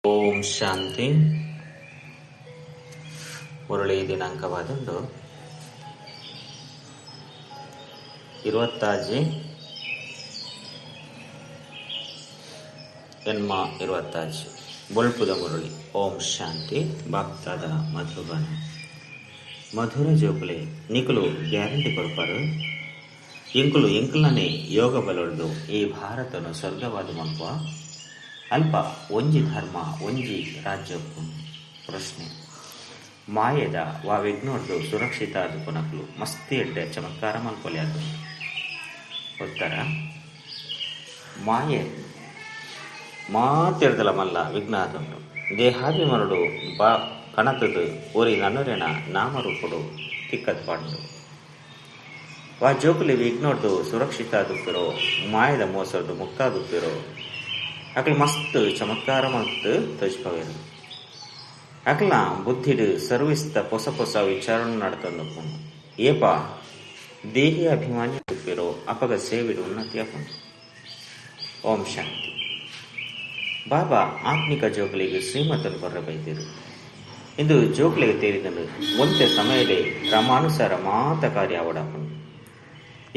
ಓಂ ಶಾಂತಿ. ಮುರಳಿ ದಿನಾಂಕವಾದಂದು 26 ಎನ್ಮ 26 ಬೊಳ್ಪುದ ಮುರಳಿ. ಓಂ ಶಾಂತಿ. ಬಾಪ್ತಾದ ಮಧುಬನ ಮಧುರ ಜೋಕುಲೆ ನಿಕುಲು ಗ್ಯಾರಂಟಿ ಕೊರ್ಪರು ಇಂಕುಲು ಎಂಕುಲನೆ ಯೋಗ ಬಲೊಡ್ದು ಈ ಭಾರತನು ಸ್ವರ್ಗವಾದ ಮಲ್ಪುವ ಅಲ್ಪ ಒಂಜಿ ಧರ್ಮ ಒಂಜಿ ರಾಜ್ಯಕ್ಕೂ. ಪ್ರಶ್ನೆ: ಮಾಯದ ವಾ ವಿಘ್ನೊಡ್ದು ಸುರಕ್ಷಿತ ಆದುಪುನಕುಲು ಮಸ್ತ್ ಎಡ್ಡೆ ಚಮತ್ಕಾರ ಮಲ್ಪೊಲಿ. ಉತ್ತರ: ಮಾಯೆ ಮಾತೆರ್ದಲ ಮಲ್ಲ ವಿಘ್ನ ಆದುಂಡು. ದೇಹಾಭಿಮಾನುಡು ಬಾ ಕಣತದು ಒರಿ ನನ್ನೊರೆನ ನಾಮರೂಪುಡು ತಿಕ್ಕದ್ ಪಾಡುಂಡು. ವಾ ಜೋಕುಲಿ ವಿಘ್ನೊಡ್ದು ಸುರಕ್ಷಿತ ಆದುಪ್ಪಿರೋ, ಮಾಯದ ಮೋಸೊಡ್ದು ಮುಕ್ತ ಆದುಪ್ಪಿರೋ ಅಕಲ್ ಮಸ್ತ್ ಚಮತ್ಕಾರ ಮಲ್ತ್ ತೋಜ್ಪವೆರ್. ಅಕಲ್ನ ಬುದ್ಧಿಡ್ ಸರ್ವಿಸ್ದ ಪೊಸ ಪೊಸ ವಿಚಾರಣ ನಡತೊಂದುಪ್ಪುಂಡು. ಏಪ ದೇಹಿ ಅಭಿಮಾನಿ ಆದುಪ್ಪಿರೋ ಅಪಗ ಸೇವೆಡ್ ಉನ್ನತಿ ಆಪುಂಡು. ಓಂ ಶಾಂತಿ. ಬಾಬಾ ಆತ್ಮಿಕ ಜೋಕುಲೆಗ್ ಶ್ರೀಮತನ್ ಕೊರ್ರೆ ಬೈದೆರ್. ಇಂದು ಜೋಕುಲೆಗ್ ತೇರಿದಂಡು ಒಂತೆ ಸಮಯಡೆ ಕ್ರಮಾನುಸಾರ ಮಾತ ಕಾರ್ಯ ಆವೊಡಾಪುಂಡು.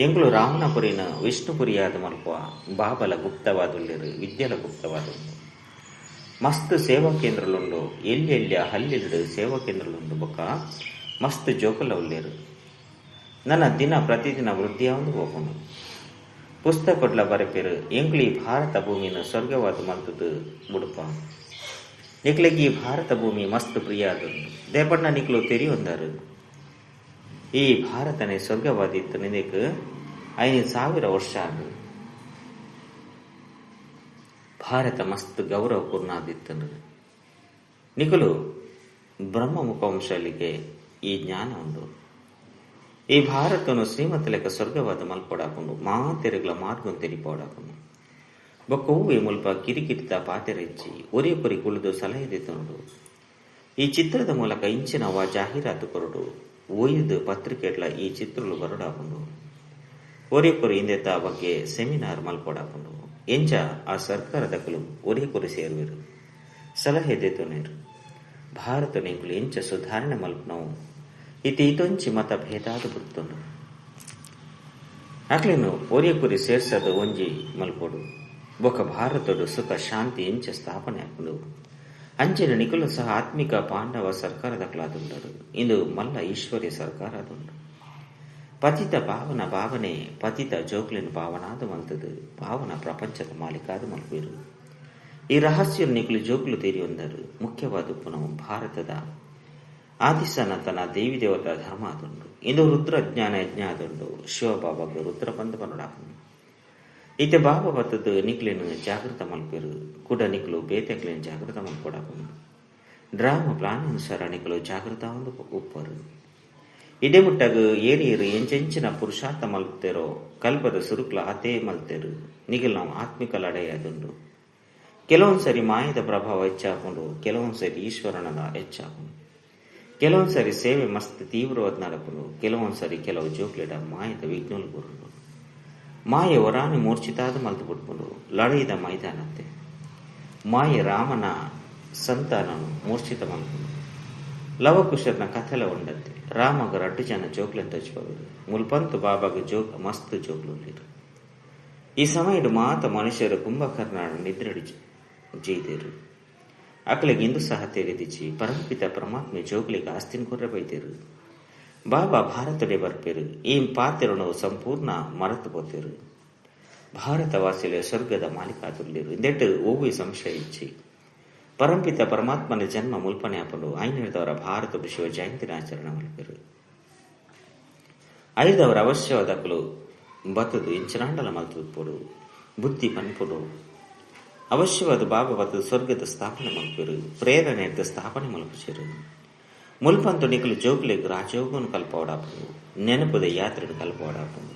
ಎಂಕುಲು ರಾಮನಪುರಿನ ವಿಷ್ಣುಪುರಿಯಾದ್ ಮಲ್ಪುವ. ಬಾಬಲ ಗುಪ್ತವಾದುಲ್ಲೆರ್, ವಿದ್ಯೆಲ ಗುಪ್ತವಾದುಂಡು. ಮಸ್ತ್ ಸೇವಾ ಕೇಂದ್ರಲುಂಡು. ಎಲ್ಯ ಎಲ್ಯ ಹಳ್ಳಿಲೆಡ್ ಸೇವಾ ಕೇಂದ್ರಲುಂಡು. ಬೊಕ್ಕ ಮಸ್ತ್ ಜೋಕುಲ ಉಲ್ಲೆರ್. ನನ ದಿನ ಪ್ರತಿದಿನ ವೃದ್ಧಿಯಾವೊಂದು ಪೋಪುಂಡು. ಪುಸ್ತಕೊಡ್ಲ ಬರೆಪೆರ್ ಎಂಕುಲು ಈ ಭಾರತ ಭೂಮಿನ್ ಸ್ವರ್ಗವಾದ್ ಮಲ್ತುದು ಬುಡ್ಪ. ನಿಕ್ಲೆಗ್ ಈ ಭಾರತ ಭೂಮಿ ಮಸ್ತ್ ಪ್ರಿಯ ಆದುಂಡು. ದೇಪಣ್ಣ ನಿಕ್ಲು ತೆರಿಯೊಂದರ್ ಈ ಭಾರತನೇ ಸ್ವರ್ಗವಾದಿತ್ತು ನಿಂದೆಕ್ 5000 ವರ್ಷ ಆಂಡ್. ಭಾರತ ಮಸ್ತ್ ಗೌರವಪೂರ್ಣ ಆದಿತ್ತುಂಡು. ನಿಕುಲು ಬ್ರಹ್ಮ ಮುಖವಂಶಲಿಗೆ ಈ ಜ್ಞಾನ ಉಂಡು. ಈ ಭಾರತನು ಶ್ರೀಮಂತಲೆಕ ಸ್ವರ್ಗವಾದ ಮಲ್ಪೊಡಾಪುಂಡು. ಮಾತೆರೆಗ್ಲ ಮಾರ್ಗನ್ ತೆರಿಪೊಡಾಪುಂಡು. ಬೊಕ್ಕ ಒವ್ವೆ ಮುಲ್ಪ ಕಿರಿಕಿರಿತ ಪಾತೆರೆಜ್ಜಿ ಒರಿಯೊರಿ ಕುಳ್ಳುದು ಸಲಹೆ ದೆತೊನೊಡು. ಈ ಚಿತ್ರದ ಮೂಲಕ ಇಂಚಿನ ವಾ ಜಾಹೀರಾತು ಕೊರೊಡು. ಓಯ್ದು ಪತ್ರಿಕೆಡ್ಲ ಈ ಚಿತ್ರಲು ಬರೊಡಾಪುಂಡು. ಒರಿಯೊರಿ ಇಂದೆತ ಬಗ್ಗೆ ಸೆಮಿನಾರ್ ಮಲ್ಪೊಡಾಪುಂಡು. ಎಂಚ ಆ ಸರ್ಕಾರದಕುಲು ಒರಿಯೊರಿ ಸೇರುವೆರ್, ಸಲಹೆ ದೆತೊನೆರ್. ಭಾರತಡ್ ಎಂಕುಲು ಎಂಚ ಸುಧಾರಣೆ ಮಲ್ಪುನವು ಇತ್ತೆ ಈತೊಂಜಿ ಮತ ಭೇದಾದ್ ಬುಡ್ತುಂಡು. ಅಕ್ಲೆನ್ ಒರಿಯೊರಿ ಸೇರ್ಸದ್ ಒಂಜಿ ಮಲ್ಪೊಡು. ಬೊಕ್ಕ ಭಾರತಡ್ ಸುಖ ಶಾಂತಿ ಎಂಚ ಸ್ಥಾಪನೆ ಆಪುಂಡು. ಅಂಚೆನೆ ನಿಕುಲು ಸಹ ಆತ್ಮಿಕ ಪಾಂಡವ ಸರ್ಕಾರದಕುಲಾದುಲ್ಲರ್. ಇಂದು ಮಲ್ಲ ಈಶ್ವರ್ಯ ಸರ್ಕಾರ ಆದುಂಡು. ಪತಿತ ಪಾವನ ಭಾವನೆ ಪತಿತ ಜೋಕ್ಲೆನ್ ಪಾವನಾದ್ ಮಲ್ತುದು ಪಾವನ ಪ್ರಪಂಚದ ಮಾಲೀಕಾದ್ ಮಲ್ಪುವೆರ್. ಈ ರಹಸ್ಯನ್ ನಿಕುಲು ಜೋಕುಲು ತೆರಿಯೊಂದರ್. ಮುಖ್ಯವಾದುಪ್ಪುನವು ಭಾರತದ ಆದಿಸನಾತನ ದೇವಿ ದೇವತಾ ಧರ್ಮ ಆದುಂಡು. ಇಂದು ರುದ್ರ ಜ್ಞಾನ ಯಜ್ಞ ಆದುಂಡು. ಶಿವಬಾಬಾಗ್ ರುದ್ರ ಪಂದ್ ಪನೊಡಾಪುಂಡು. ಇತ್ತೆ ಬಾಬಾ ಬತ್ತುದು ನಿಕ್ಲೆನ್ ಜಾಗೃತ ಮಲ್ಪೆರ್. ಕುಡ ನಿಕುಲು ಬೇತೆಕ್ಲೆನ್ ಜಾಗೃತ ಮಲ್ಪೊಡಾಪುಂಡು. ಡ್ರಾಮ ಪ್ಲಾನ್ ಅನುಸಾರ ನಿಕುಲು ಜಾಗೃತ ಆವೊಂದು ಉಪ್ಪರು. ಇಡೆ ಮುಟ್ಟಗ್ ಏರಿಯರು ಎಂಚೆಂಚಿನ ಪುರುಷಾರ್ಥ ಮಲ್ತೆರೋ ಕಲ್ಪದ ಸುರುಕ್ಲ ಆತೇ ಮಲ್ತೆರ್. ನಿಗಲ್ ನಾವು ಆತ್ಮಿಕ ಲಡಾಯಿ ಆದುಂಡು. ಕೆಲವೊಂದ್ಸರಿ ಮಾಯದ ಪ್ರಭಾವ ಹೆಚ್ಚಾಪುಂಡು, ಕೆಲವೊಂದ್ಸರಿ ಈಶ್ವರನದ ಹೆಚ್ಚಾಪುಂಡು. ಕೆಲವೊಂದ್ಸರಿ ಸೇವೆ ಮಸ್ತ್ ತೀವ್ರವಾದ ನಡಪುಂಡು, ಕೆಲವೊಂದ್ಸರಿ ಕೆಲವು ಜೋಕ್ಲೆಡ ಮಾಯದ ವಿಘ್ನಲು ಬರುಂಡು. ಮಾಯೆ ಒರಾನೆ ಮೂರ್ಛಿತಾದ ಮಲ್ತು ಬುಡ್ಪುಂಡು. ಲಡಾಯಿದ ಮೈದಾನತ್ತೆ ಮಾಯೆ ರಾಮನ ಸಂತಾನನು ಮೂರ್ಛಿತ ಮಲ್ಪುಂಡು. ಲವಕುಶರ್ನ ಕಥೆಲ ಉಂಡಂತೆ ರಾಮಗ ರಡ್ಡು ಜನ ಜೋಕ್ಲೆನ್ ತೋಜ್ಪವೆರ್. ಮುಲ್ಪಂತು ಬಾಬಾಗ್ ಜೋಕ್ ಮಸ್ತ್ ಜೋಕ್ಲುಲ್ಲೆರ್. ಈ ಸಮಯಡ್ ಮಾತ ಮನುಷ್ಯರು ಕುಂಭಕರ್ಣ ನಿದ್ರೆಡ್ ಜೈದೆರ್. ಅಕ್ಲೆಗ್ ಇಂದು ಸಹ ತೆರಿದಿಜ್ಜಿ ಪರಮಪಿತ ಪರಮಾತ್ಮೆ ಜೋಕ್ಲೆಗ್ ಆಸ್ತಿನ್ ಕೊರ್ರೆ ಬೈದೆರ್. ಬಾಬಾ ಭಾರತಡೆ ಬರ್ಪೆರ್. ಈ ಪಾತೆರನು ಸಂಪೂರ್ಣ ಮರತು ಪೋತೆರ್. ಭಾರತವಾಸಿಲೆ ಸ್ವರ್ಗದ ಮಾಲೀಕಾದುಲ್ಲೆರ್. ಇಂದೆಟ್ ಒವ್ವೆ ಸಂಶಯ ಇಜ್ಜಿ. ಪರಂಪಿತ ಪರಮಾತ್ಮನ ಜನ್ಮ ಮುಲ್ಪನೆ ಆಪುಂಡು. ಐನದವರ ಭಾರತ ಶಿವ ಜಯಂತಿನ ಆಚರಣೆ ಮಲ್ಪೆರ್. ಐದವರ ಅವಶ್ಯವಾದಕುಲು ಬತ್ತದು ಎಂಚಿನಾಂಡಲ ಮಲ್ತುಪ್ಪೊಡು, ಬುದ್ಧಿ ಪನ್ಪೊಡು. ಅವಶ್ಯವಾದ ಬಾಬಾ ಬತ್ತದು ಸ್ವರ್ಗದ ಸ್ಥಾಪನೆ ಮಲ್ಪೆರ್. ಪ್ರೇರಣೆದ ಸ್ಥಾಪನೆ ಮಲ್ಪುಚೆರ್. ಮುಲ್ಪಂತು ನಿಕುಲು ಜೋಕುಲೆಗ್ ರಾಜಯೋಗನು ಕಲ್ಪವಡಾಪುಂಡು. ನೆನಪುದ ಯಾತ್ರೆಡ್ ಕಲ್ಪವಡಾಪುಂಡು.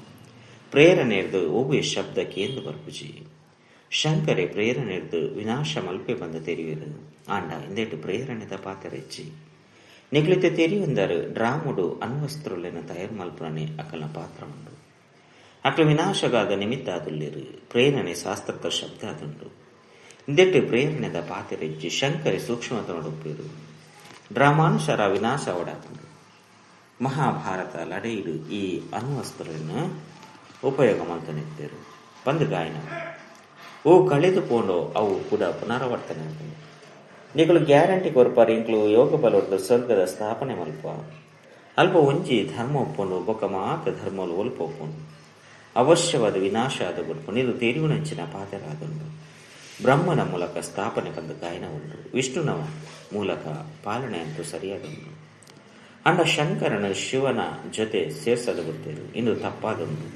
ಪ್ರೇರಣೆರ್ದು ಒವ್ವೆ ಶಬ್ದ ಕೇಂದು ಬರ್ಪುಜಿ. ಶಂಕರೆ ಪ್ರೇರಣೆರ್ದು ವಿನಾಶ ಮಲ್ಪೆ ಬಂದ ತೆರಿವೆರ್. ಆಂಡ ಇಂದೆಟ್ ಪ್ರೇರಣೆದ ಪಾತೆರೆಜ್ಜಿ. ನಿಕುಲಿತೆ ತೆರಿಯೊಂದರ್ ಡ್ರಾಮುಡು ಅಣ್ವಸ್ತ್ರಲೆನ ತಯಾರು ಮಲ್ಪುನನೆ ಅಕಲ್ನ ಪಾತ್ರ ಉಂಡು. ಅಕ್ಲ ವಿನಾಶಗಾದ ನಿಮಿತ್ತ ಆದುಲ್ಲೆರ್. ಪ್ರೇರಣೆ ಶಾಸ್ತ್ರದ ಶಬ್ದ ಆದುಂಡು. ಇಂದೆಟ್ಟು ಪ್ರೇರಣೆದ ಪಾತೆರೆಜ್ಜಿ ಶಂಕರಿ ಸೂಕ್ಷ್ಮತನೊಡುಪ್ಪೇರು ಡ್ರಾಮಾನುಸಾರ ವಿನಾಶ ಒಡಾಪುಂಡು. ಮಹಾಭಾರತ ಲಡೈಡು ಈ ಅಣುವಸ್ತ್ರವನ್ನು ಉಪಯೋಗ ಮಲ್ತೊಂದಿತ್ತೆರ್ ಪಂದ್ ಗಾಯನ ಓ ಕಳೆದು ಪೋಂಡೋ ಅವು ಕೂಡ ಪುನರಾವರ್ತನೆ ಆಪುಂಡು. ನಿಕುಲು ಗ್ಯಾರಂಟಿ ಕೊರ್ಪರ್ ಇಂಕ್ಲು ಯೋಗ ಬಲೊಡ್ದು ಸ್ವರ್ಗದ ಸ್ಥಾಪನೆ ಮಲ್ಪ ಅಲ್ಪ ಒಂಜಿ ಧರ್ಮ ಒಪ್ಪುಂಡು ಬೊಕ್ಕ ಮಾತ ಧರ್ಮಲು ಒಲ್ಪ ಒಪ್ಪುಂಡು ಅವಶ್ಯವಾದ ವಿನಾಶ ಆದ ಬುಡ್ಪುಂಡು. ಇದು ತೆರಿಯುನಂಚಿನ ಪಾತೆರಾದುಂಡು. ಬ್ರಹ್ಮನ ಮೂಲಕ ಸ್ಥಾಪನೆ ಪಂದ್ ಗಾಯನ ಉಂಡು, ವಿಷ್ಣುನ ಮೂಲಕ ಪಾಲನೆ ಅಂತೂ ಸರಿಯಾದುಂಡು. ಅಂಡ ಶಂಕರನ ಶಿವನ ಜೊತೆ ಸೇರ್ಸದು ಬಿಡ್ತೇರು ಇಂದು ತಪ್ಪಾದುಂಡು.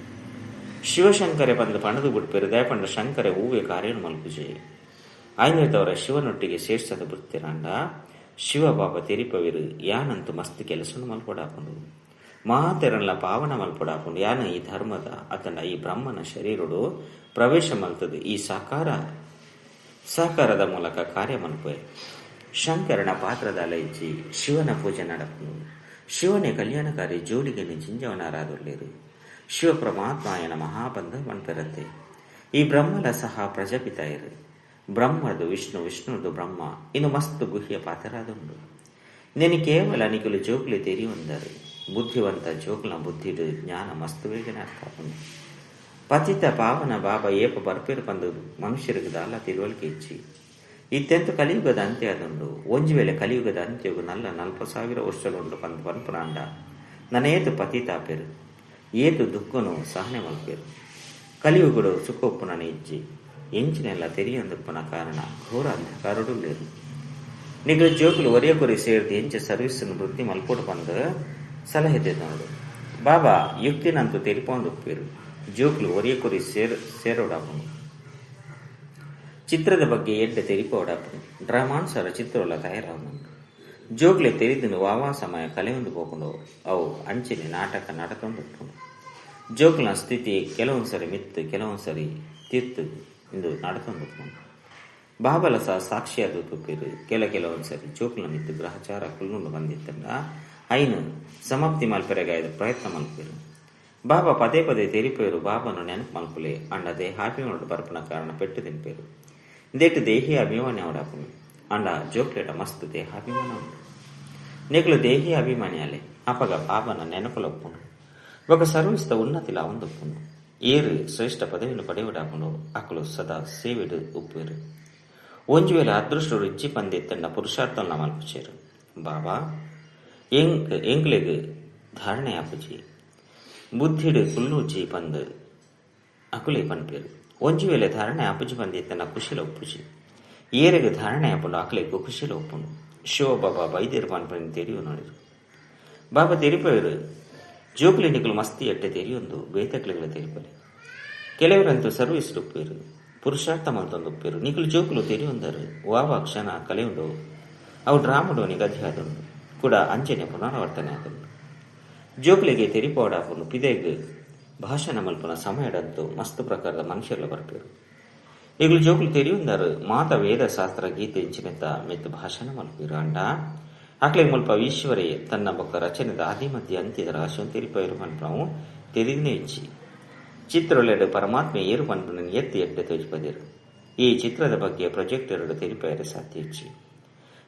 ಶಿವಶಂಕರೆ ಪಂದ್ ಪಣದು ಬಿಡ್ಪೇರು ದಯಪಂಡ ಶಂಕರೆ ಹೂವೆ ಕಾರ್ಯನು ಮಲ್ಪುಜೆ ಆಯ್ನದವರ ಶಿವನೊಟ್ಟಿಗೆ ಸೇರ್ಸದು ಬಿಡ್ತೀರಂಡ ಶಿವ ಬಾಬಾ ತೆರಿಪವಿರು ಯಾನಂತೂ ಮಸ್ತ್ ಕೆಲಸನು ಮಲ್ಪೊಡಾಪುಂಡು ಮಾತೆರನ್ಲ ಪಾವನ ಮಲ್ಪೊಡಾಪುಂಡು. ಯಾನ ಈ ಧರ್ಮದ ಅತನ ಈ ಬ್ರಹ್ಮನ ಶರೀರುಡು ಪ್ರವೇಶ ಮಲ್ತದು ಈ ಸಾಕಾರದ ಮೂಲಕ ಕಾರ್ಯ ಮಲ್ಪೆ. ಶಂಕರನ ಪಾತ್ರದ ಅಲೈಚಿ ಶಿವನ ಪೂಜೆ ನಡಪುಂಡು. ಶಿವನೇ ಕಲ್ಯಾಣಕಾರಿ ಜೋಡಿಗೆ ಜಿಂಜವನಾರಾದುಳ್ಳೇರು. ಶಿವ ಪರಮಾತ್ಮಾಯನ ಮಹಾಬಂಧ ಮನ್ಪೆರತ್ತೆ. ಈ ಬ್ರಹ್ಮಲ ಸಹ ಪ್ರಜಾಪಿತಾಯರು. ಬ್ರಹ್ಮದು ವಿಷ್ಣು, ವಿಷ್ಣುದು ಬ್ರಹ್ಮ ಇನ್ನು ಮಸ್ತ್ ಗುಹ್ಯ ಪಾತ್ರರಾದುಂಡು. ನೆನೆ ಕೇವಲ ನಿಕುಲು ಜೋಕ್ಲಿ ತೆರಿಯುವಂದರು. ಬುದ್ಧಿವಂತ ಜೋಕ್ಲ ಬುದ್ಧಿಡು ಜ್ಞಾನ ಮಸ್ತ್ ಬೇಗನೆ ಅರ್ಥ ಆಪುಂಡು. ಪತಿತ ಪಾವನ ಬಾಬಾ ಏಪ ಬರ್ಪೇರು ಪಂದು ಮನುಷ್ಯರಿಗೆ ದಾಲ ತಿಳುವಳಿಕೆ ಇಚ್ಚಿ ಇತ್ತೆಂತ ಕಲಿಯುಗದ ಅಂತ್ಯ ಅದುಂಡು. ಒಂಜಿ ವೇಳೆ ಕಲಿಯುಗದ ಅಂತ್ಯಗು ನಲ್ಲ 40,000 ವರ್ಷಲುಂಡು ಪಂದು ಪನ್ಪುನಾಂಡ ನನೇತು ಪತಿತಾಪೇರು ಏತು ದುಃಖನು ಸಹನೆ ಮಲ್ಪೇರು. ಕಲಿಯುಗಡು ಸುಖೊಪ್ಪುನ ಇಜ್ಜಿ ಎಂಚಿನೆಲ್ಲ ತೆರಿಯೊಂದುಪ್ಪುನ ಕಾರಣ ಘೋರ ಅಂಧಕಾರುಡು ಲೇರು. ನಿಗಲು ಜೋಕುಲು ಒರಿಯ ಕೊರಿ ಸೇರ್ದು ಎಂಚ ಸರ್ವಿಸ್ನು ವೃದ್ಧಿ ಮಲ್ಪೋಡು ಪಂದು ಸಲಹೆ ತೆತ್ತನೋಡು. ಬಾಬಾ ಯುಕ್ತಿನಂತೂ ತೆರಿಪೊಂದುಪ್ಪೇರು. ಜೋಕುಲು ಒರಿಯ ಕೊರಿ ಸೇರೋಡಾಪುಂಡು. ಚಿತ್ರದ ಬಗ್ಗೆ ಎಡ್ಡೆ ತೆರಿಪೋಡಾಪುಂಡು. ಡ್ರಾಮಾನುಸಾರ ಚಿತ್ರೊಲ್ಲ ತಯಾರಾಗುಂಡು. ಜೋಕ್ಲೆ ತೆರಿದು ವಾವಾ ಸಮಯ ಕಲೆಯೊಂದು ಪೋಪುಂಡು ಅವು ಅಂಚಿನೆ ನಾಟಕ ನಡತೊಂದುಪ್ಪುಂಡು. ಜೋಕ್ಲನ ಸ್ಥಿತಿ ಕೆಲವೊಂದು ಸರಿ ಮಿತ್ತು ಕೆಲವೊಂದು ಸರಿ ತೀರ್ತು ಇಂದು ನಡತೊಂದುಪ್ಪುಂಡು. ಬಾಬಲ ಸಹ ಸಾಕ್ಷಿಯಾದ ತುಪ್ಪಿರು. ಕೆಲವೊಂದು ಸರಿ ಜೋಕ್ಲ ಮಿತ್ತು ಗ್ರಹಚಾರ ಕುಲ್ಲುಂಡು ಬಂದಿತ್ತಂಡ ಐನು ಸಮಾಪ್ತಿ ಮಲ್ಪೆರೆಗಾಯ್ದ ಪ್ರಯತ್ನ ಮಲ್ಪೇರು. ಬಾಬಾ ಪದೇ ಪದೇ ತೆರಿಪೇರು. ಬಾಬಾನು ನೆನಪು ಮಲ್ಪುಲೆ ಅಂಡ ದೇಹಾಭಿಮಾನ ಬರ್ಪನ ಕಾರಣ ಪೆಟ್ಟು ತಿನ್ಪೇರು. ಇಂದೇಟು ದೇಹಿ ಅಭಿಮಾನಿ ಅವಡಾಪುಂಡು. ಅಂಡ ಜೋಕ್ಲೇಟ ಮಸ್ತ್ ದೇಹಾಭಿಮಾನ ಉಂಡು. ನಿಕುಲು ದೇಹಿ ಅಭಿಮಾನಿಯಾಲೆ ಅಪಗ ಬಾಬನ ನೆನಪುಲೊಪ್ಪುಂಡು. ఒక ಸರ್ವಿಸ್ದ ಉನ್ನತಿಲ ಅವಂದೊಪ್ಪುಂಡು. ಏರು ಶ್ರೇಷ್ಠ ಪದವಿಯನ್ನು ಪಡೆಯುವುಡಾಪುಂಡು ಅಕಲು ಸದಾ ಸೇವೆಡು ಉಪ್ಪೇರು. ಒಂಜಿ ವೇಳೆ ಅದೃಷ್ಟರು ಇಜ್ಜಿ ಪಂದೆತ್ತಂಡ ಪುರುಷಾರ್ಥನ ಮಲ್ಪುಚೇರು. ಬಾಬಾ ಎಂಕ್ಲೆಗ್ ಧಾರಣೆ ಆಪುಜಿ ಬುದ್ಧಿಡು ಕುಲ್ಲೂಜಿ ಪಂದ್ ಅಕುಲೆ ಪನ್ಪೇರು. ಒಂಜಿ ವೇಳೆ ಧಾರಣೆ ಆಪುಜಿ ಪಂದೆತ್ತಂಡ ಕುಶಿಲ ಒಪ್ಪುಜಿ. ಏರೆಗ್ ಧಾರಣೆ ಆಪುಂಡು ಅಕಲೆಗ್ ಕುಶಿಲ ಒಪ್ಪುಂಡು. ಶಿವ ಬಾಬಾ ಬೈದೇರು ಪನ್ಪನಿ ತೆರಿಯು ನೋಡಿರು. ಬಾಬಾ ತೆರಿಪೇರು ಜೋಕ್ಲಿ ನಿಕುಲು ಮಸ್ತಿ ಎಟ್ಟೆ ತೆರಿಯೊಂದು ಬೇತಕ್ಲೆಗಳ ತೆರಿಪಲೆ. ಕೆಲವರಂತೂ ಸರ್ವಿಸ್ ಉಪ್ಪೇರು ಪುರುಷಾರ್ಥ ಮಲ್ತೊಂದು ಉಪ್ಪೇರು. ನಿಕುಲು ಜೋಕುಲು ತೆರಿಯೊಂದರು ವಾವಾ ಕ್ಷಣ ಕಲೆಯುಂಡು ಅವು ಡ್ರಾಮಡು ನಿಗದಿ ಆದುಂಡು ಕೂಡ ಅಂಚನೆ ಪುನರಾವರ್ತನೆ ಆದುಂಡು. ಜೋಕ್ಲಿಗೆ ತೆರಿಪೋಡಾಪುಂಡು. ಪಿದೆಗ್ ಭಾಷಣ ಮಲ್ಪುನ ಸಮಯಡಂತೂ ಮಸ್ತ್ ಪ್ರಕಾರದ ಮನುಷ್ಯರ್ಲ ಬರ್ಪೇರು. ನಿಕುಲು ಜೋಕುಲು ತೆರಿಯೊಂದರು ಮಾತ ವೇದ ಶಾಸ್ತ್ರ ಗೀತೆ ಇಂಚಿನೆತ್ತ ಮೆತ್ತು ಭಾಷಣ ಮಲ್ಪೇರು. ಅಂಡ ಆಕ್ಲೆ ಮುಲ್ಪ ಈಶ್ವರೇ ತನ್ನ ಬೊಕ್ಕ ರಚನೆದ ಆದಿ ಮಧ್ಯ ಅಂತ್ಯದ ರಹಸ್ಯ ತೆರಿಪೈರು ಪನ್ಪುನವು ತೆರಿದಿನೇ ಇಜ್ಜಿ. ಚಿತ್ರೊಲೆಡು ಪರಮಾತ್ಮೆ ಏರು ಪನ್ಪುನ ಎತ್ತಿ ಎಡ್ಡೆ ತೋಜಿಪದೇರು. ಈ ಚಿತ್ರದ ಬಗ್ಗೆ ಪ್ರೊಜೆಕ್ಟರ್ ತೆರಿಪೈರೆ ಸಾಧ್ಯ ಇಜ್ಜಿ.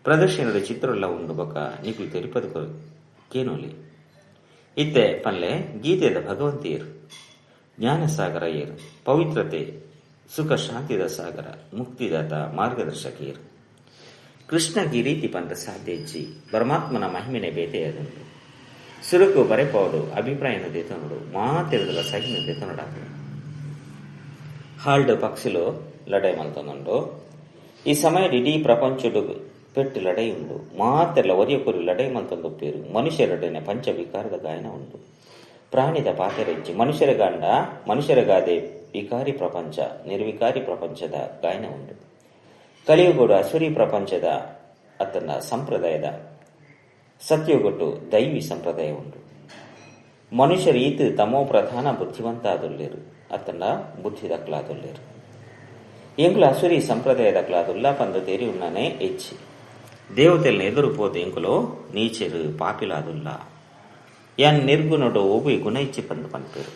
ಪ್ರದರ್ಶನದ ಚಿತ್ರೊಲ್ಲ ಉಂಡು ಬೊಕ್ಕ ನಿಕುಲು ತೆರಿಪದ ಕೇನೋಲಿ. ಇತ್ತೆ ಪನ್ಲೆ ಗೀತೆದ ಭಗವಂತಿಯರು ಜ್ಞಾನಸಾಗರ ಏರು ಪವಿತ್ರತೆ ಸುಖ ಶಾಂತಿದ ಸಾಗರ ಮುಕ್ತಿದಾತ ಮಾರ್ಗದರ್ಶಕಿಯರು. ಕೃಷ್ಣ ಗಿರೀತಿ ಪಂದ ಸಾಧ್ಯ ಇಜ್ಜಿ. ಪರಮಾತ್ಮನ ಮಹಿಮೆನೆ ಬೇತೆಯಾದುಂಡು. ಸುರುಕು ಬರೆಪೋಡು ಅಭಿಪ್ರಾಯನ ದೇತನೋಡು ಮಾತೆರದಲ ಸಹಿನ ದೇತನೋಡಾಪುಂಡು. ಹಾಲ್ಡ್ ಪಕ್ಷಿಲು ಲಡೈ ಮಲ್ತೊಂದುಂಡು. ಈ ಸಮಯ ಇಡೀ ಪ್ರಪಂಚಡು ಪೆಟ್ಟು ಲಡೈ ಉಂಡು. ಮಾತೆಲ್ಲ ಒರಿಯ ಕೊರಿ ಲಡೈ ಮಲ್ತೊಂದುಪ್ಪೇರು. ಮನುಷ್ಯರೊಡನೆ ಪಂಚವಿಕಾರದ ಗಾಯನ ಉಂಡು. ಪ್ರಾಣಿದ ಪಾತೆರೆಜ್ಜಿ. ಮನುಷ್ಯರ ಗಾಂಡ ಮನುಷ್ಯರ ಗಾದೆ ವಿಕಾರಿ ಪ್ರಪಂಚ ನಿರ್ವಿಕಾರಿ ಪ್ರಪಂಚದ ಗಾಯನ ಉಂಡು. ಕಲಿಯುಗಡು ಅಸುರಿ ಪ್ರಪಂಚದ ಅತನ ಸಂಪ್ರದಾಯದ ಸತ್ಯುಗೊಟ್ಟು ದೈವಿ ಸಂಪ್ರದಾಯ ಉಂಡು. ಮನುಷ್ಯರ ಈತ ತಮೋ ಪ್ರಧಾನ ಬುದ್ಧಿವಂತ ಆದುಲ್ಲೇರು ಅತನ ಬುದ್ಧಿ ದಕ್ಲಾದುಲ್ಲೇರು. ಎಂಕುಲು ಅಸುರಿ ಸಂಪ್ರದಾಯ ದಕ್ಲಾದುಲ್ಲ ಪಂದು ತೇರಿ ಉಣ್ಣನೆ ಹೆಚ್ಚಿ ದೇವತೆಲ್ನ ಎದುರು ಪೋದು ಎಂಕುಲು ನೀಚರು ಪಾಪಿಲಾದುಲ್ಲ ಯಾನ್ ನಿರ್ಗುಣಡು ಒಬ್ಬಿ ಗುಣ ಇಚ್ಚಿ ಪಂದು ಪನ್ಪೇರು.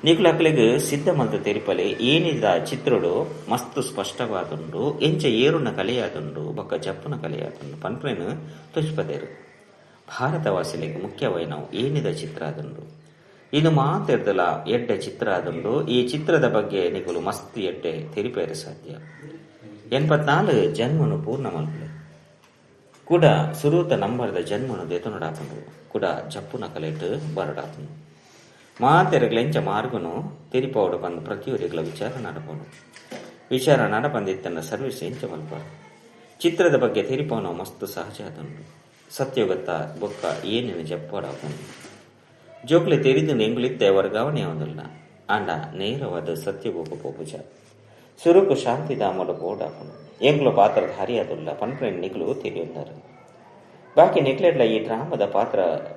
ನಿಕುಲಕ್ಲೆಗ್ ಸಿದ್ಧ ಮಲ್ತ ತೆರಿಪಲೆ ಏನಿದ ಚಿತ್ರಡು ಮಸ್ತ್ ಸ್ಪಷ್ಟವಾದುಂಡು ಎಂಚ ಏರುನ ಕಲೆಯಾದುಂಡು ಬೊಕ್ಕ ಜಪ್ಪುನ ಕಲೆಯಾದುಂಡು ಪನ್ಪುನೆನ್ ತೊಜ್ಪದೆರು. ಭಾರತವಾಸಿಲೆಗ್ ಮುಖ್ಯವಾಯಿನವು ಏನಿದ ಚಿತ್ರ ಆದುಂಡು. ಇದು ಮಾತೆರ್ದಲ ಎಡ್ಡೆ ಚಿತ್ರ ಆದುಂಡು. ಈ ಚಿತ್ರದ ಬಗ್ಗೆ ನಿಕುಲು ಮಸ್ತ್ ಎಡ್ಡೆ ತೆರಿಪೆರೆ ಸಾಧ್ಯ. 84 ಜನ್ಮನು ಪೂರ್ಣ ಮಲ್ಪುಲೆ ಕೂಡ ಸುರೂತ ನಂಬರ್ದ ಜನ್ಮನು ದೆತೊನೊಡಾಪುಂಡು ಕೂಡ ಜಪ್ಪುನ ಕಲೆಟ್ ಬರೊಡಾಪುಂಡು. ಮಾತೆರೆಗ್ಲ ಎಂಚ ಮಾರ್ಗನು ತೆರಿಪಾವೊಡು ಪಂದ್ ಪ್ರತಿಯೊರಿಗ್ಲ ವಿಚಾರ ನಡಪೋಡು. ವಿಚಾರ ನಡಪಂದಿತ್ತನ್ನ ಸರ್ವಿಸ್ ಎಂಚ ಮಲ್ಪಾರು. ಚಿತ್ರದ ಬಗ್ಗೆ ತೆರಿಪಾವನ ಮಸ್ತ್ ಸಹಜ ಆದುಂಡು. ಸತ್ಯೋಗತ್ತ ಬೊಕ್ಕ ಏನೇನು ಜಪ್ಪೊಡಾಪುಂಡು. ಜೋಕ್ಲೆ ತೆರಿದು ಎಂಗುಲಿತ್ತೆ ವರ್ಗಾವಣೆ ಆವೊಂದುಲ್ಲ ಆಂಡ ನೇರವಾದ ಸತ್ಯಗೋಗ ಪೋಪುಜ. ಸುರುಕು ಶಾಂತಿಧಾಮೊಡು ಪೋಡಾಪುಂಡು. ಎಂಕ್ಲು ಪಾತ್ರಧಾರಿ ಆದುಲ್ಲ ಪನ್ಪುನೆನ್ ನಿಕುಲು ತೆರಿಯೊಂದರು. ಬಾಕಿ ನಿಕ್ಲೆಡ್ಲ ಈ ಡ್ರಾಮದ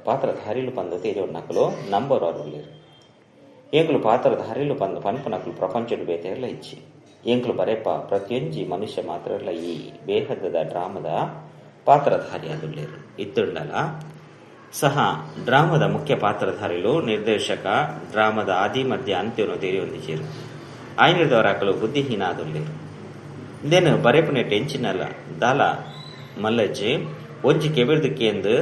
ಪಾತ್ರಧಾರಿಲು ಪಂದ್ ತೆರಿಯೊನ್ನಕುಲು ನಂಬರ್ ಉಲ್ಲೆರ್. ಎಂಕ್ಲು ಪಾತ್ರಧಾರಿಲು ಪಂದ್ ಪನ್ಪುನಕುಲು ಪ್ರಪಂಚಡ್ ಬೇತೆರ್ಲ ಇಜ್ಜಿ. ಎಂಕ್ಲು ಬರೆಪ ಪ್ರತಿಯೊಂಜಿ ಮನುಷ್ಯ ಮಾತ್ರರ್ಲ ಈ ಬೇಹದ್ದದ ಡ್ರಾಮದ ಪಾತ್ರಧಾರಿ ಆದುಲ್ಲೆರ್. ಇತ್ತುಂಡಲ ಸಹ ಡ್ರಾಮದ ಮುಖ್ಯ ಪಾತ್ರಧಾರಿಲು ನಿರ್ದೇಶಕ ಡ್ರಾಮದ ಆದಿ ಮಧ್ಯ ಅಂತ್ಯನು ತೆರಿಯೊಂದಿಜೆರ್. ಆಯ್ನಿರ್ದವರ ಬುದ್ಧಿಹೀನ ಆದುಲ್ಲೆರ್. ಇಂದೆನ್ ಬರೆಪುನೆಟ್ ಎಂಚಿನಲ ದಾಲ ಮಲ್ಲಜ್ಜಿ ಒಂಜಿ ಕೆಬಿರ್ದು ಕೇಂದ್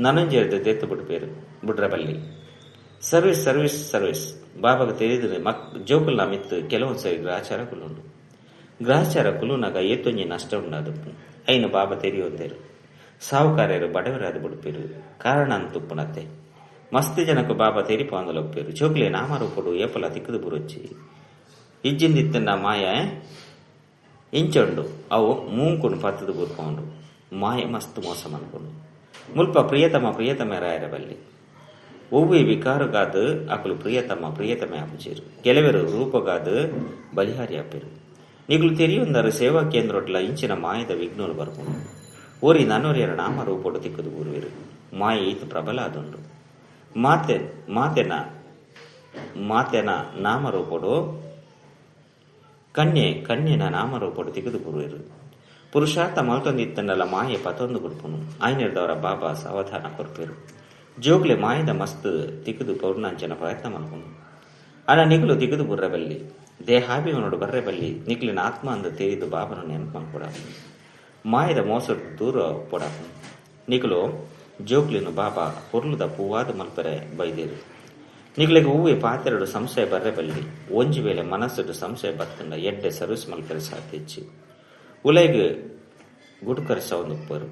ನನೊಂಜೆರ್ದ್ ದೆತ್ತ್ ಬುಡ್ಪೆರ್ ಬುಡ್ರಬಲ್ಲಿ. Service service service ಬಾಬಾಗ ತೆರಿದು ಜೋಕುಲ್ನ ಮಿತ್ತ್ ಕೆಲವೊಂದು ಸರಿ ಗ್ರಹಚಾರ ಕುಲ್ಲುಂಡು. ಗ್ರಹಚಾರ ಕುಲ್ಲುನಾಗ ಏತೊಂಜಿ ನಷ್ಟ ಉಂಡಾದುಪ್ಪು. ಐನು ಬಾಬಾ ತೆರಿಯೊಂದೆರ್. ಸಾಹುಕಾರ್ಯರು ಬಡವರಾದ ಬುಡ್ಪೆರು ಕಾರಣ ತುಪ್ಪುನತ್ತೆ. ಮಸ್ತ್ ಜನకు ಬಾಬಾ ತೆರಿಪಾಂದಲೊಪ್ಪೆರು. ಜೋಕ್ಲೆ ನಾಮರೂಪಡು ಏಪಲ ತಿಕ್ಕದು ಬುರೊಚ್ಚಿ ಇಜ್ಜಿಂದಿತ್ತನ್ನ ಮಾಯ ಇಂಚೊಂಡು ಅವು ಮೂಂಕುನು ಪತ್ತದು ಬುರ್ಪೌಂಡು. ಮಾಯ ಮಸ್ತ್ ಮೋಸ ಮನ್ಪುಂಡು. ಮುಲ್ಪ ಪ್ರಿಯತಮ ಪ್ರಿಯತಮೆರಾಯರ ಬಲ್ಲಿ ಒವ್ವೆ ವಿಕಾರಗಾದ ಅಕುಲು ಪ್ರಿಯತಮ ಪ್ರಿಯತಮೆ ಆಪುಜೆರು. ಕೆಲವರು ರೂಪಗಾದ ಬಲಿಹಾರಿ ಆಪೆರು. ನಿಗುಲು ತೆರಿಯೊಂದರು ಸೇವಾ ಕೇಂದ್ರೊಟ್ಲ ಇಂಚಿನ ಮಾಯದ ವಿಘ್ನಲು ಬರ್ಪುಂಡು. ಓರಿ ನನೊರಿಯರ ನಾಮ ರೂಪೊಡು ತಿಕ್ಕದು ಬೂರುವೆರು. ಮಾಯ ಈತ್ ಪ್ರಬಲ ಆದುಂಡು. ಮಾತೆನ ಮಾತೆನ ನಾಮರೂಪೊಡು ಕನ್ಯೆ ಕನ್ಯೆನ ನಾಮರೂಪೊಡು ತಿಕ್ಕದು ಬೂರುವೆರು. ಪುರುಷಾರ್ಥ ಮಲ್ತೊಂದಿತ್ತಂಡಲ ಮಾಯೆ ಪತೊಂದು ಬುಡ್ಪುನು. ಆಯ್ನೆರ್ದವರ ಬಾಬಾ ಸಾವಧಾನ ಕೊರ್ಪೆರು. ಜೋಕ್ಲೆ ಮಾಯದ ಮಸ್ತ್ ತಿಕ್ಕದು ಪೌರ್ಣಾಂಚನ ಪ್ರಯತ್ನ ಮಲ್ಪುನು. ಆನ ನಿಗುಲು ತಿಕ್ಕದು ಬುರ್ರಬಲ್ಲಿ ದೇಹಾಭಿಮಾನೋಡು ಬರ್ರೆಬಲ್ಲಿ. ನಿಕ್ಲಿನ ಆತ್ಮ ಅಂದ ತೆರಿದು ಬಾಬನ ನೆನಪು ಮಲ್ಪೊಡಾಪುನು. ಮಾಯದ ಮೋಸಡ್ ದೂರ ಪೊಡಾಪುನು. ನಿಕುಲು ಜೋಕ್ಲಿನ ಬಾಬಾ ಪೊರ್ಲುದ ಪೂವಾದ ಮಲ್ಪರೆ ಬೈದೇರು. ನಿಕ್ಲೆಗ್ ಹೂವೆ ಪಾತೆರಡು ಸಂಶಯ ಬರ್ರೆಬಲ್ಲಿ. ಒಂಜಿ ವೇಳೆ ಮನಸ್ಸುಡು ಸಂಶಯ ಬತ್ತಂಡ ಎಡ್ಡೆ ಸರ್ವಿಸ್ ಮಲ್ಪರೆ ಸಾಧ್ಯ ಇಜ್ಜಿ. ಉಲೈಗ್ ಗುಡುಕರಿಸ ಉಪ್ಪರು.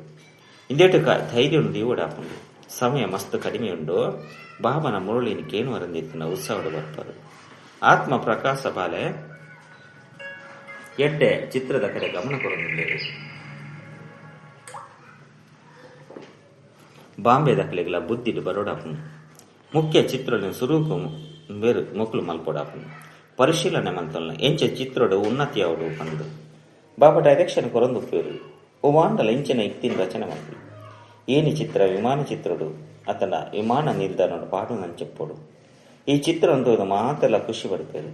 ಇಂದೇಟು ಧೈರ್ಯ ದೀವಡಾಪುಂಡು. ಸಮಯ ಮಸ್ತ್ ಕಡಿಮೆ ಉಂಡು. ಬಾಬನ ಮುರುಳಿನ ಕೇನು ಅರಂದಿತ್ತಿನ ಉತ್ಸಾಹಡು ಬರ್ಪರು. ಆತ್ಮ ಪ್ರಕಾಶ ಬಾಲೆ ಎಡ್ಡೆ ಚಿತ್ರದ ಕಡೆ ಗಮನ ಕೊರೊಂದುಲ್ಲೆರ್. ಬಾಂಬೆ ದಕ್ಲೆಗ್ಲ ಬುದ್ಧಿಡ್ ಬರೋಡಾಪುಂಡು. ಮುಖ್ಯ ಚಿತ್ರೊಲೆನ್ ಸುರೂಕು ಬೇರು ಮೊಕುಲು ಮಲ್ಪೊಡಾಪುಂಡು. ಪರಿಶೀಲನೆ ಮಲ್ತೊಲ್ನ ಎಂಚ ಚಿತ್ರೊಡು ಉನ್ನತಿ ಆವೊಡು ಪಂದ್ ಬಾಬಾ ಡೈರೆಕ್ಷನ್ ಕೊರೊಂದುಪ್ಪುವೆರ್. ಒವಾಂಡಲ ಇಂಚಿನ ಇತ್ತಿನ ರಚನೆ ಮಲ್ಪುಲೆ. ಏನಿ ಚಿತ್ರ ವಿಮಾನ ಚಿತ್ರೊಡು ಅತನ ವಿಮಾನ ನಿಲ್ದಾಣೊಡು ಪಾಡುನಂಚೆಪ್ಪೊಡು. ಈ ಚಿತ್ರೊನು ತೂದು ಮಾತೆರ್ಲ ಖುಷಿ ಪಡ್ಪೆರ್.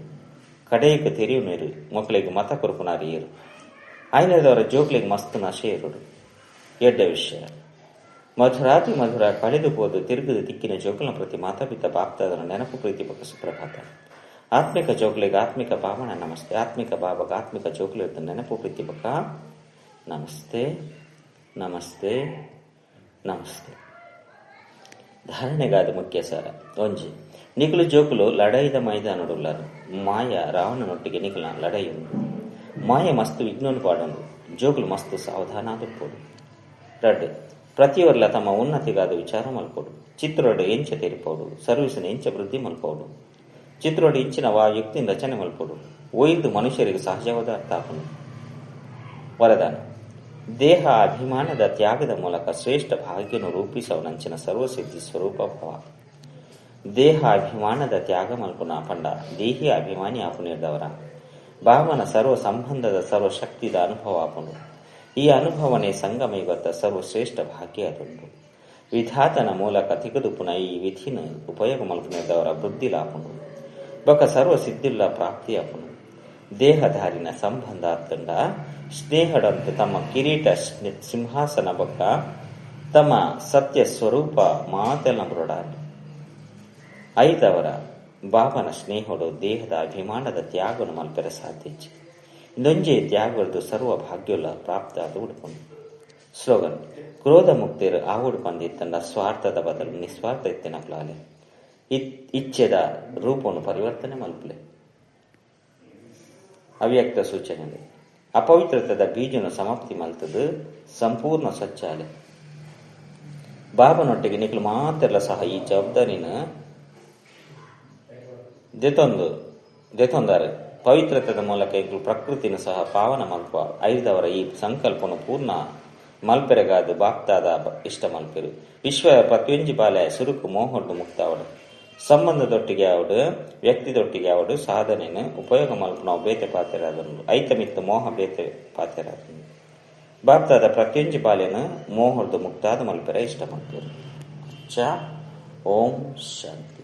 ಕಡೆಕ್ ತೆರಿಯುನೆರ್ ಮೊಕ್ಲೆಗ್ ಮತ ಕೊರ್ಪುನಾರ್ ಏರ್. ಆಯ್ನೆರ್ದವರ ಜೋಕ್ಲೆಗ್ ಮಸ್ತ್ ನಶೆ ಏರೊಡು. ಎಡ್ಡೆ ವಿಷಯ. ಮಧುರಾತಿ ಮಧುರ ಕಳೆದು ಪೋದು ತಿರುಗುದು ತಿಕ್ಕಿನ ಜೋಕುಲ್ನ ಪ್ರತಿ ಮಾತಾಪಿತ ಬಾಪ್ತಾದನ ನೆನಪು ಪ್ರೀತಿ ಬೊಕ್ಕ ಸುಪ್ರಭಾತ. ಆತ್ಮಿಕ ಜೋಕ್ಲೆಗ್ ಆತ್ಮಿಕ ಬಾಬನ ನಮಸ್ತೆ. ಆತ್ಮಿಕ ಬಾಬಗ ಆತ್ಮಿಕ ಜೋಕ್ಲೆರ್ದ್ ನೆನಪು ಪ್ರೀತಿ ಬೊಕ್ಕ ನಮಸ್ತೆ ನಮಸ್ತೆ ನಮಸ್ತೆ. ಧಾರಣೆಗಾದ ಮುಖ್ಯ ಸಾರ. ಒಂಜಿ ನಿಕುಲು ಜೋಕುಲು ಲಡಾಯಿದ ಮೈದಾನೊಡುಲ್ಲರು. ಮಾಯ ರಾವಣನೊಟ್ಟಿಗೆ ನಿಕುಲ ಲಡಾಯಿ ಉಂಡು. ಮಾಯ ಮಸ್ತ್ ವಿಘ್ನನು ಪಾಡೊಂಡು. ಜೋಕುಲು ಮಸ್ತ್ ಸಾವಧಾನ ಆದುಪ್ಪೊಡು. ರಡ್ಡ್ ಪ್ರತಿಯೊರ್ಲ ತಮ್ಮ ಉನ್ನತಿಗಾದ ವಿಚಾರ ಮಲ್ಪೊಡು. ಚಿತ್ರೊಡು ಎಂಚ ತೆರಿಪೊಡು. ಸರ್ವಿಸ್ನ್ ಎಂಚ ವೃದ್ಧಿ ಮಲ್ಪೊಡು. ಚಿತ್ರೊಡು ಇಂಚಿನ ವಾ ಯುಕ್ತಿನ್ ರಚನೆ ಮಲ್ಪೊಡು. ಒಯ್ದು ಮನುಷ್ಯರಿಗೆ ಸಹಜವಾದ ಅರ್ಥ ಆಪುಂಡು. ವರದಾನ. ದೇಹ ಅಭಿಮಾನದ ತ್ಯಾಗದ ಮೂಲಕ ಶ್ರೇಷ್ಠ ಭಾಗ್ಯನು ರೂಪಿಸವನಂಚಿನ ಸರ್ವಸಿದ್ಧಿ ಸ್ವರೂಪ ಭವ. ದೇಹ ಅಭಿಮಾನದ ತ್ಯಾಗ ಮಲ್ಪುನ ಪಂಡ ದೇಹಿ ಅಭಿಮಾನಿ ಆಪುನೆರ್ದವರ ಭಾವನ ಸರ್ವ ಸಂಬಂಧದ ಸರ್ವಶಕ್ತಿದ ಅನುಭವ ಆಪುಂಡು. ಈ ಅನುಭವನೆ ಸಂಗಮಯುಗದ ಸರ್ವಶ್ರೇಷ್ಠ ಭಾಗ್ಯ ಆದುಂಡು. ವಿಧಾತನ ಮೂಲಕ ತಿಗದುಪುನ ಈ ವಿಧಿನ ಉಪಯೋಗ ಮಲ್ಪುನೆರ್ದವರ ವೃದ್ಧಿಲಾಪುಂಡು. ಬೊಕ್ಕ ಸರ್ವ ಸಿದ್ಧಿಲ್ಲ ಪ್ರಾಪ್ತಿ ಆಪುಂಡು. ದೇಹಧಾರಿನ ಸಂಬಂಧ ಆತಂಡ ಸ್ನೇಹಡಂತ ತಮ್ಮ ಕಿರೀಟ ಸಿಂಹಾಸನ ಬೊಕ್ಕ ತಮ್ಮ ಸತ್ಯ ಸ್ವರೂಪ ಮಾತೆಲ್ಲ ಬರೊಡಾಂಡ್. ಐತವರ ಬಾಬನ ಸ್ನೇಹೊಡು ದೇಹದ ಅಭಿಮಾನದ ತ್ಯಾಗನು ಮಲ್ಪೆರೆ ಸಾಧ್ಯ ಇಜ್ಜಿ. ಇಂದೊಂಜೇ ತ್ಯಾಗರ್ದು ಸರ್ವ ಭಾಗ್ಯೊಲ ಪ್ರಾಪ್ತ ಆದ್ ಉಡುಪುಂಡು. ಸ್ಲೋಗನ್: ಕ್ರೋಧ ಮುಕ್ತೆರ್ ಆವೊಡು ಪಂದ್ ಇತ್ತಂಡ ಸ್ವಾರ್ಥದ ಬದಲು ನಿಸ್ವಾರ್ಥ ಇತ್ತಿನಕುಲಾಲೆ. ಇಚ್ಛೆದ ರೂಪೊನು ಪರಿವರ್ತನೆ ಮಲ್ಪುಲೆ. ಅವ್ಯಕ್ತ ಸೂಚನೆಲು: ಅಪವಿತ್ರತೆದ ಬೀಜನು ಸಮಾಪ್ತಿ ಮಲ್ತುದು ಸಂಪೂರ್ಣ ಸ್ವಚ್ಛ ಆಲೆ. ಬಾಬನೊಟ್ಟಿಗೆ ನಿಕುಲು ಮಾತೆರ್ಲ ಸಹ ಈ ಜವಾಬ್ದಾರಿನ ದೆತೊಂದಾರು. ಪವಿತ್ರತೆದ ಮೂಲಕ ಎಂಕುಲು ಪ್ರಕೃತಿನ ಸಹ ಪಾವನ ಮಲ್ಪುವ. ಐದವರ ಈ ಸಂಕಲ್ಪನು ಪೂರ್ಣ ಮಲ್ಪೆರೆಗಾದ್ ಬಾಪ್ದಾದ ಇಷ್ಟ ಮಲ್ಪೆರು. ವಿಶ್ವದ ಪ್ರತಿಯೊಂಜಿ ಬಾಲೆ ಸುರುಕು ಮೋಹರ್ದು ಮುಕ್ತಾವಡು. ಸಂಬಂಧದೊಟ್ಟಿಗೆ ಆವಡು, ವ್ಯಕ್ತಿದೊಟ್ಟಿಗೆ ಆವಡು ಸಾಧನೆಯನ್ನು ಉಪಯೋಗ ಮಲ್ಪುನವು ಬೇತೆ ಪಾತೆರಾದುಂಡು. ಐತ ಮಿತ್ತ್ ಮೋಹ ಬೇತೆ ಪಾತೆರಾದುಂಡು. ಬಾಪ್ದಾದ ಪ್ರತಿಯೊಂಜಿ ಬಾಲೆನು ಮೋಹರ್ದು ಮುಕ್ತಾದ ಮಲ್ಪೆರೆ ಇಷ್ಟ ಮಲ್ಪೆರು. ಅಚ್ಚಾ, ಓಂ ಶಾಂತಿ.